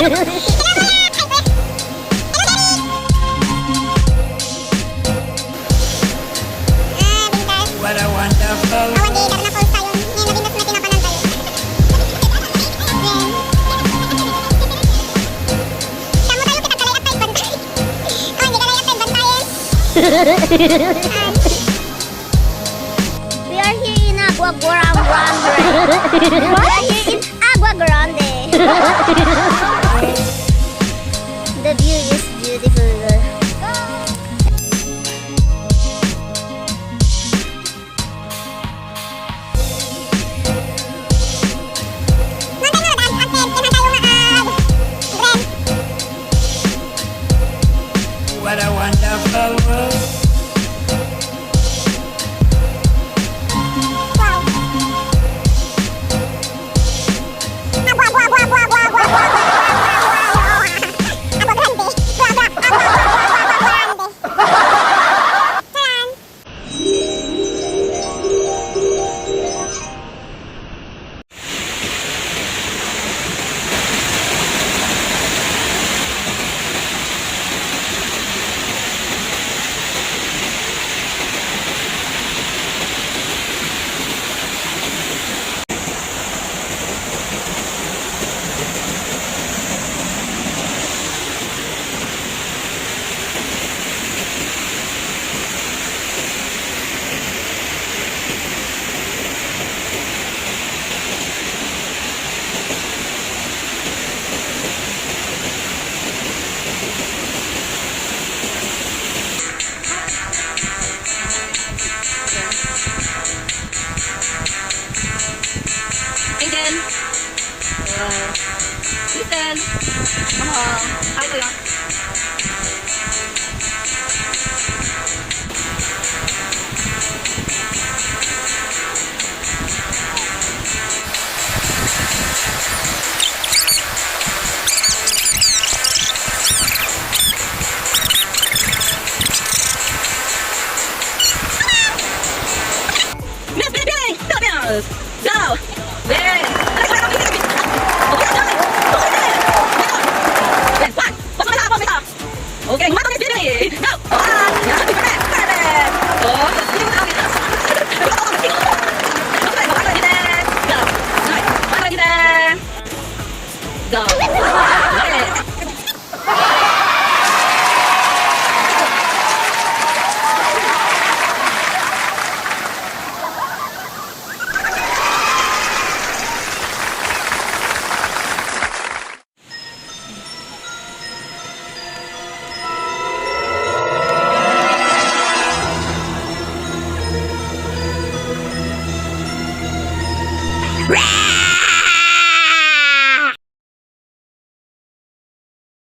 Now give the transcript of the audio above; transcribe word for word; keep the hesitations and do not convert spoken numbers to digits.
What a wonderful. Awan, di, tara na, false tayo. Ngayon, naging mas matinapanan tayo. Ayan. Siya mo tayo, kita kalay at tayo bantay. Awan, di kalay at tayo bantayan. Ayan. We are here in Agua Grande. We are here in Agua Grande. The view is beautiful. What a wonderful world. Angel. Uh, Kristen. Uh, hi, Kuya. Miss Philippines! Go! Yes! Yes! One! Pasok na sa ako, Miss. Okay, matang Miss Philippines! Go! One! Yan! Perfect! Perfect! Oh, hindi mo tawag ito. Go! Go! Okay.